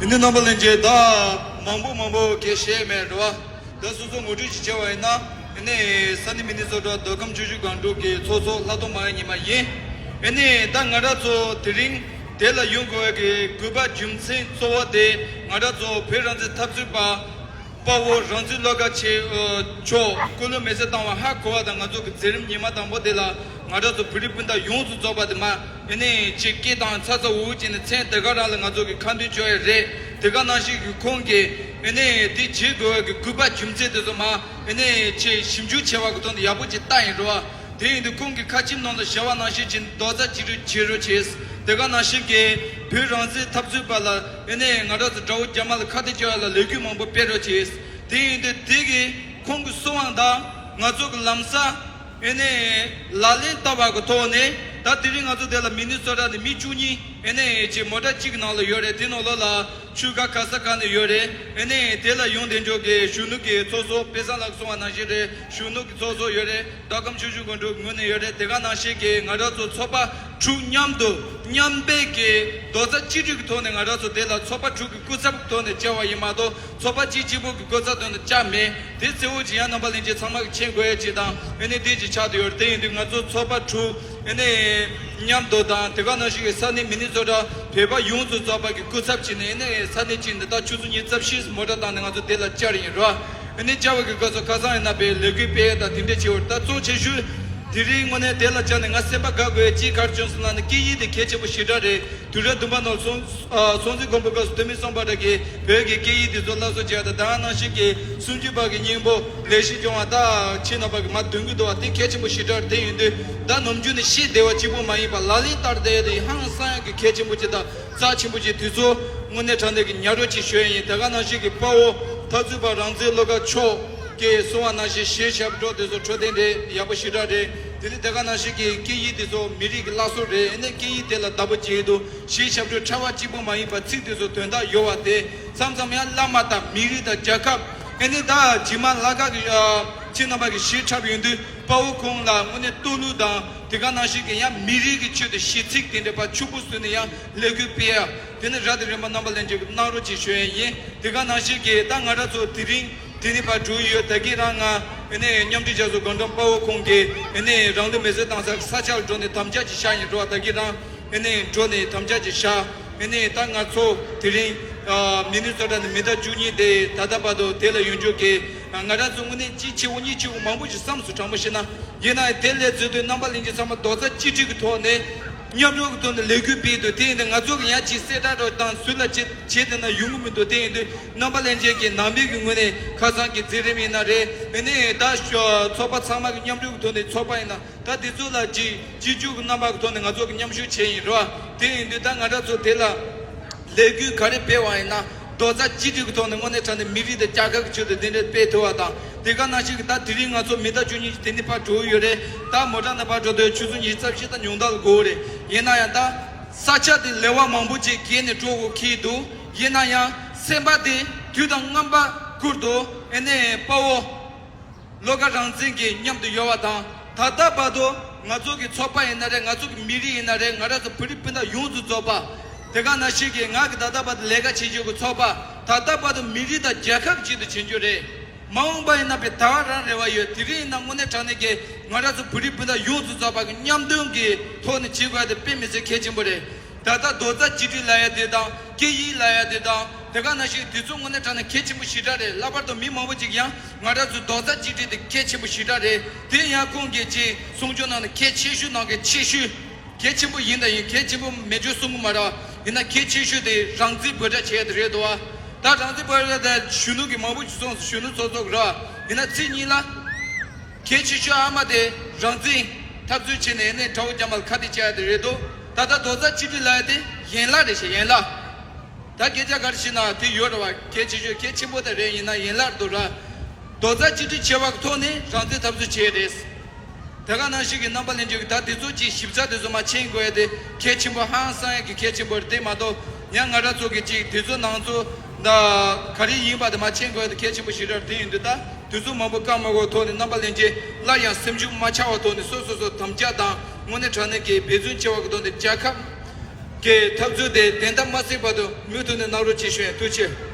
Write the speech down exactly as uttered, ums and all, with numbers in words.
ཡིན་ནའི་རྣམ་པ་ལྷན་རྒྱས་ད་མང་པོ་མང་པོ་གལ་བཤད་མེད་རེད་བ། ད་སོ་སོ་ངོ་སྤྲོད་ཅིག་བྱས་པ་ཡིན་ན། ཨ་ནི་ས་གནས་མི་ནི་སོ་ཊ་མདོ་ཁམས་ཆུ་བཞི་སྒང་དྲུག་གི་ཚོགས་གཙོ་ལྷག་རྡོར་མ་ཡ་ཉི་མ་ཡིན། ཨ་ནི་ད་ང་རང་ཚོ་དེ་རིང་དེ་ལ་ཡོང་དགོས་པའི་དགོས་པ་རྒྱུ་མཚན་གཙོ་བོ་དེ། ང་རང་ཚོ་བོད་རང་བཙན་འཐབ་རྩོད་པ་དཔའ་བོ་རང་བཙན་བློ་དགའ་ཆེ་མཆོག་སྐུ་ལུས་མེ་སྲེག་བཏང་བ་ཧ་གོ་བ་དང་། ང་ཚོ་གི་མཛད་རིམ་ཉི་མ་དང་པོ་དེ་ལ་ང་རང་ཚོ་བོད་རིགས་སྤུན་ཟླ་ཡོངས་སུ་རྫོགས་པ་དེ་མ་ཨ་ནི་ཅིག་སྐད་བཏང་ཚ་ཚ་འུར་འུར་བྱས་ནས། མཚན་དེ་ག་རང་ལ་ང་ཚོ་གི་ཁ་འདོན་བྱོས་ཡ་རེད། དེ་ག་ནང་བཞིན་གྱི་ཁོང་གིས་ཨ་ནི་དེ་བྱེད་དགོས་པའི་དགོས་པ་རྒྱུ་མཚན་དེ་ཚོ་མ་ཨ་ནི་ཅིག་ཞིབ་འཇུག་བྱས་པ་གི་ཐོག་ནས་ཡག་པོ་ཅིག་བལྟས་ཡིན་རེད་བ། དེ་ཡིན་དུས་ཁོང་གི་ཁ་ཆེམས་ནང་ལ་བཞག་པ་ནང་བཞིན་ཅིག་རྡོག་རྩ་གཅིག་སྒྲིལ་བྱེད་རོགས་བྱས། དེ་ག་ནང་བཞིན་གྱི་བོད་རང་བཙན་འཐབ་རྩོད་པ་ལ་ཨ་ནི་ང་རང་ཚོ་དགྲ་བོ་རྒྱ་དམར་ལ་ཁ་གཏད་གཅོག་ཡ་ལ་ལས་འགུལ་མང་པོ་སྤེལ་རོགས་བྱས། དེ་ཡིན་དུས་དེ་གི་ཁོང་གི་གསུང་བ་དང་ང་ཚོ་གི་ལམ་སང་ཨ་ནི་ལག་ལེན་བསྟར་བ་གི་ཐོག་ནས། ད་དེ་རིང་ང་ཚོ་དེ་ལ་མི་ནི་སོ་ཊ་ནས་མི་བཅུ་གཉིས་ཨ་ནི་ཅིག་མོ་ཊ་གཅིག་གི་ནང་ལ་ཡོད་རེད། དེ་ནང་ལོགས་ལ་ཆུ་ཁ་ག་ས་ག་ནས་ཡོད་རེད། ཨ་ནི་དེ་ལ་ཡོང་བདེ་འཇོག་གི་གཞོན་ནུ་གི་ཚོགས་གཙོ་དཔེ་བཟང་ལགས་གསུང་བ་ནང་བཞིན་རེད། གཞོན་ནུ་གི་ཚོགས་གཙོ་ཡོད་རེད། མདོ་ཁམས་ཆུ་བཞི་སྒང་དྲུག་ངོས་ནས་ཡོད་རེད། དེ་ག་ནང་བཞིན་གྱི་ང་རང་ཚོ་ཚོགས་པ་དྲུག་མཉམ་དུ་མཉམ་འབད་ཀྱི་རྡོག་རྩ་གཅིག་སྒྲིལ་གྱི་ཐོག་ནས་ང་རང་ཚོ་དེ་ལ་ཚོགས་པ་དྲུག་གི་སྐུ་ཚབ་ཀྱི་ཐོག་ནས་བཅར་བ་ཡིན་མ་གཏོགས། ཚོགས་པ་གཅིག་གཅིག་པོ་གི་སྐུ་ཚབ་ཐོག་ནས་བཅར་མེད། དེ་གཙོ་བོ་ཅིག་ཡང་རྣམ་པ་ལྷན་རྒྱས་ཚང་མ་གི་མཁྱེན་དགོས་ཡ་ཅིག་དང་ཨ་ནི་དེ་ཅིག་ཆགས་བསྡད་ཡོད་རེད། དེ་ཡིན་དུས་ང་ཚོ་ཚོགས་པ་དྲུག་ཨ་ནི་མཉམ་དུ་དང་། དེ་ག་ནང་བཞིན་གྱི་ས་གནས་མི་ནི་སོ་ཊ་བོད་པ་ཡོངས་སུ་རྫོགས་པ་གི་སྐུ་ཚབ་བྱས་ནས། ཨ་ནི་ས་གནས་གཅིག་ནས་ད་ཆུ་ཚོད་ཉི་ཤུ་རྩ་བཞི་མོ་ཊ་བཏང་ནས་ང་ཚོ་དེ་ལ་བཅར་ཡིན་རོ། ཨ་ནི་བཅར་བ་གི་སྐབས་སུ་ཁ་སང་ཡིན་ན་པའི་ལས་འགུལ་སྤེལ་ཡ་དང་དེ་འདྲ་བྱས་ཡོད་རེད། ད་གཙོ་ཆེ་ཤོས་དེ་རིང་དངོས་གནས་དེ་ལ་བཅར་ནས་ང་སེམས་པ་དགའ་དགོས་ཡ་གཅིག་ག་རེ་བྱུང་སོང་ལབ་ན། སྐད་ཡིག་དེ་གལ་ཆེན་པོ་ཞེ་དྲག་རེད། དུས་རབས་བདུན་པ་ནང་སྲོང་ཨ་སྲོང་བཙན་སྒམ་པོའི་སྐབས་སུ་ཐོན་མི་སྲོང་བ་དག་གིས་བོད་ཀྱི་སྐད་ཡིག་འདི་ཚོ་སླར་གསོ་བྱས། ད་ད་ནང་བཞིན་གྱི་སུམ་ཅུ་པ་གི་སྙིང་པོ་ལས་གཞི་སྐྱོང་བ་ད་ཁྱེད་རྣམ་པ་གིས་མར་འདོན་གྱི་འདུག་བ། དེ་གལ་ཆེན་པོ་ཞེ་དྲག་རེད། དེ་ཡིན་དུས་ད་ནམ་རྒྱུན་ནས་བཤད་བསྡད་པ་གཅིག་པོ་མ་ཡིན་པ་ལག་ལེན་བསྟར་བསྡད་ཡ་དེ་ཧང་སང་ཡ་གི་གལ་ཆེན་པོ་ཅིག་དང་རྩ་ཆེན་པོ་ཅིག་དེ་ཚོ་དངོས་གནས་དྲང་གནས་ཀྱི་ཉར་རོགས་ཅིག་ཞུ་ཡ་ཡིན། དེ་ག་ནང་བཞིན་གྱི་དཔའ་བོ་འཐབ་རྩོད་པ་རང་བཙན་བློ་དགའ་མཆོག་གིས་གསུང་བ་ནང་བཞིན་གཞས་ཞབས་བྲོ་དེ་ཚོ་འཁྲབ་སྟངས་རེད། ཡག་པོ་ཞེ་དྲག་རེད། དེ་ནས་དེ་ག་ནང་བཞིན་གྱི་སྐད་ཡིག་དེ་ཚོ་མི་རིགས་ཀྱི་བླ་སྲོག་རེད། ཨ་ནི་སྐད་ཡིག་དེ་ལ་བདག་པོ་བྱེད་ཡུལ་དུ། གཞས་ཞབས་བྲོ་འཁྲབ་པ་གཅིག་པོ་མ་ཡིན་པར་ཚིག་དེ་ཚོ་དོན་དག་ཡོད་པ་དེ། མཚམས་མཚམས་ཡང་བླ་མ་དང་མི་རིགས་དང་རྒྱལ་ཁབ། ཨ་ནི་ད་རྗེས་མ་ལྷག་དཀར་གྱི་ཨ་ཁྱེད་རྣམ་པ་གིས་གཞས་འཁྲབ་ཡོང་དུས་དཔའ་བོ་ཁོང་ལ་དངོས་གནས་བསྟོད་གླུ་དང་། དེ་ག་ནང་བཞིན་གྱི་ཡང་མི་རིགས་ཀྱི་ཆེད་དུ་གཞས་ཚིག་དེ་འདྲ་ཕར་ཕྱུག་པོ་བཟོས་ནས་ཡང་ལས་འགུལ་སྤེལ་ཡ། དེ་ནི་ར་དེ་རིམ་པ་རྣམ་པ་ལྷན་རྒྱས་ཀྱིས་གནང་རོགས་ཅིག་ཞུ་ཡ་ཡིན། དེ་ག་ནང་བཞིན་གྱི་ད་ང་རང་ཚོ་དེ་རིང་དེ་ནི་ཕར་འགྲོ་ཡི་ཡོད། ད་གིན་རང་ང་ཨ་ནི་མཉམ་འབྲེལ་རྒྱལ་ཚོགས་སྒང་དྲུག་དཔའ་བོ་ཁོང་གིས་ཨ་ནི་རང་ལུས་མེར་སྲེག་བཏང་ས་ས་ཆ་ལ་འགྲོ་ནས་དམ་བཅའ་ཅིག་བཞག་ཡིན་རོ། ད་གིན་རང་ཨ་ནི་འགྲོ་ནས་དམ་བཅའ་ཅིག་བཞག་ཨ་ནི་ད་ང་ཚོ་དེ་རིང་ཨ་མི་ནི་སོ་ཊ་ནས་མི་ཟླ་བཅུ་གཉིས་དེ་ད་ལྟ་བར་དུ་དེ་ལ་ཡོང་རྒྱུ་གི་ང་རང་ཚོ་དངོས་གནས་གཅིག་བྱེད་དགོས་གཉིས་བྱེད་དགོས་མང་པོ་ཞིག་བསམ་སོང་། དྲང་པོ་བཤད་ན། ཡིན་ན་ཡང་དེ་ལས་བརྩི་དུས་རྣམ་པ་ལྷན་རྒྱས་ཚང་མ་རྡོག་རྩ་གཅིག་སྒྲིལ་གྱི་ཐོག་ནས་མཉམ་རུབ་ཀྱི་ཐོག་ནས་ལས་འགུལ་སྤེལ་དུས། དེ་ཡིན་ན་ང་ཚོ་གི་ཡང་ཅིག་གསལ་བསྒྲགས་རོགས་དང་། སུ་ལ་ཅི་བྱེད་དེ་ན་ཡོང་གི་མི་འདུག་དེ་ཡིན་དུས་རྣམ་པ་ལྷན་རྒྱས་ཀྱིས་ནང་པའི་གི་ངོས་ནས་ཁ་སང་གི་མཛད་རིམ་ཡིན་ན་རེད། ཨ་ནི་ད་ཤོ་ཚོགས་པ་ཚང་མ་གི་མཉམ་རུབ་ཀྱི་ཐོག་ནས་ཚོགས་པ་ཡིན་ན་ད་དེ་ཚོ་ལ་ཅིག་གཅིག་གྱུར་གྱི་རྣམ་པ་གི་ཐོག་ནས་ང་ཚོ་གི་མཉམ་ཞུགས་བྱས་ཡིན་རོ། དེ་ཡིན་དུས་ད་ང་རང་ཚོ་དེ་ལ་ལས་འགུལ་ག་རེ་སྤེལ་བ་ཡིན་ན་རྡོག་རྩ་གཅིག་སྒྲིལ་གྱི་ཐོག་ནས་དངོས་གནས་དྲང་གནས་མི་རིགས་དང་རྒྱལ་ཁབ་ཀྱི་ཆེད་དུ་དེ་འདྲ་སྤེལ་ཐུབ་པ་དང་། དེ་ག་ནང་བཞིན་གྱི་ད་དེ་རིང་ང་ཚོ་མི་ཟླ་བཅུ་གཉིས་ཀྱི་དེ་ནི་ཕར་འགྲོ་གི་ཡོད་རེད། ད་མོ་ཊ་ནས་ཕར་འགྲོ་དུས་ཆུ་ཚོད་ཉི་ཤུ་རྩ་བཞི་དང་ཉུང་མཐའ་ལ་འགོར་གི་རེད། ཡིན་ན་ཡང་ད་ས་ཆ་དེ་ལེ་བ་མང་པོ་ཅིག་བརྒལ་ནས་འགྲོ་དགོས་ཀྱི་འདུག་ཡིན་ན་ཡང་སེམས་པ་དེ་དུས་དང་རྣམ་པ་ཀུན་ཏུ་ཨ་ནི་དཔའ་བོ་བློ་དགའ་རང་བཙན་གྱི་མཉམ་དུ་ཡོད་པ་དང་། ད་ལྟ་བར་དུ་ང་ཚོ་གི་ཚོགས་པ་ཡིན་ན་རེད། ང་ཚོ་གི་མི་རིགས་ཡིན་ན་རེད། ང་རང་ཚོ་བོད་རིགས་སྤུན་ཟླ་ཡོངས་སུ་རྫོགས་པ། དེ་ག་ནང་བཞིན་གྱི་ང་གི་ད་ལྟ་བར་དུ་ལས་ཀ་བྱེད་རྒྱུ་གི་ཚོགས་པ་ད་ལྟ་བར་དུ་མི་རིགས་དང་རྒྱལ་ཁབ་ཅིག་ཏུ་བྱེད་རྒྱུ་རེད། མ་འོངས་པ་ཡིན་ན་པའི་ད་བར་རང་རེ་བ་ཡོད། དེ་རིང་ཡིན་ན་དངོས་གནས་དྲང་གནས་ཀྱི་ང་རང་ཚོ་བོད་རིགས་སྤུན་ཟླ་ཡོངས་སུ་རྫོགས་པ་གི་མཉམ་འདུན་གྱི་ཐོག་ནས་བྱེད་དགོས་ཡ་དེ་དཔེ་མི་སྲིད་གལ་ཆེན་པོ་རེད། ད་ལྟ་རྡོག་རྩ་གཅིག་སྒྲིལ་ལབ་ཡ་དེ་དང་། སྐད་ཡིག་ལབ་ཡ་དེ་དང་། དེ་ག་ནང་བཞིན་དེ་ཚོ་དངོས་གནས་དྲང་གནས་གལ་ཆེན་པོ་ཞེ་དྲག་རེད། ལྷག་པར་དུ་མི་མང་པོ་ཅིག་ཡང་ང་རང་ཚོའི་རྡོག་རྩ་གཅིག་སྒྲིལ་དེ་གལ་ཆེན་པོ་ཞེ་དྲག་རེད། དེ་ཡང་ཁོང་གིས་ཅིག་གསུང་ཆོས་ནང་ནས་གལ་ཆེ་ཤོས་ནང་གི་ཆེ་ཤོས། གལ་ཆེན་པོ་ཡིན་དང་ཡིན། གལ་ཆེན་པོ་མེད་ཆོག་གསུང་གི་མ་རེད། ཡིན་ན་གལ་ཆེ་ཤོས་དེ་རང་བཙན་འབོད་སྒྲ་བྱས་དེ་རེད་འདུག་བ། ད་རང་བཙན་འབོད་སྒྲ་དེ་གཞོན་ནུ་གི་མང་པོ་ཞིག་གསུངས་སོང་། གཞོན་ནུ་ཚོགས་གཙོ་གི་རེད་བ། ཡིན་ན་ཚིག་གཉིས་ལ། གལ་ཆེ་ཤོས་ཨ་མ་དེ་རང་བཙན་འཐབ་རྩོད་བྱས་ནས་ནས་དགྲ་བོ་རྒྱ་དམར་ལ་ཁ་གཏད་བཅག་ཡ་དེ་རེད་འདུག་ད་ལྟ་རྡོག་རྩ་གཅིག་སྒྲིལ་ལབ་ཡ་དེ་ཡན་ལག་རེད་ཤག་ཡན་ལག་ད་སྐད་ཆ་ག་རེ་བྱས་ན་དེ་ཡོད་རེད་བ། གལ་ཆེ་ཤོས་གལ་ཆེན་པོ་དེ་རེད། ཡིན་ན་ཡན་ལག་འདུག་ར། རྡོག་རྩ་གཅིག་སྒྲིལ་བྱས་པ་གི་ཐོག་ནས་རང་བཙན་འཐབ་རྩོད་བྱས་རེད། དེ་ག་ནང་བཞིན་གྱི་རྣམ་པ་ལྷན་རྒྱས་ཀྱིས་ད་དེ་ཚོ་ཅིག་ཞིབ་ཚགས་དེ་ཚོ་མ་མཁྱེན་དགོས་ཡ་དེ་གལ་ཆེན་པོ་ཧང་སང་ཡ་གི་གལ་ཆེན་པོ་རེད། དེ་མ་གཏོགས་ཡང་ང་རང་ཚོ་གི་ཅིག་དེ་ཚོ་ནང་ཚོ་ད་ག་རེ་ཡིན་པ་དེ་མ་མཁྱེན་དགོས་ཡ་དེ་གལ་ཆེན་པོ་ཞིག་རེད། དེ་ཡིན་དུས་ད་དེ་ཚོ་མང་པོ་བཀའ་མ་དགོས་ཐོག་ནས་རྣམ་པ་ལྷན་རྒྱས་སླར་ཡང་སེམས་ཤུགས་མ་ཆག་པ་ཐོག་ནས་སོ་སོ་སོ་དམ་བཅའ་དང་དངོས་གནས་དྲང་གནས་ཀྱི་འབད་བརྩོན་བྱེད་པ་གི་ཐོག་ནས་རྒྱལ་ཁབ་ གི་འཐབ་རྩོད་དེ་བདེན་མཐའ་མ་གསལ་བར་དུ་མུ་མཐུད་ནས་གནང་རོགས་ཞེས་ཞུ་ཡིན། ཐུགས་རྗེ་ཆེ།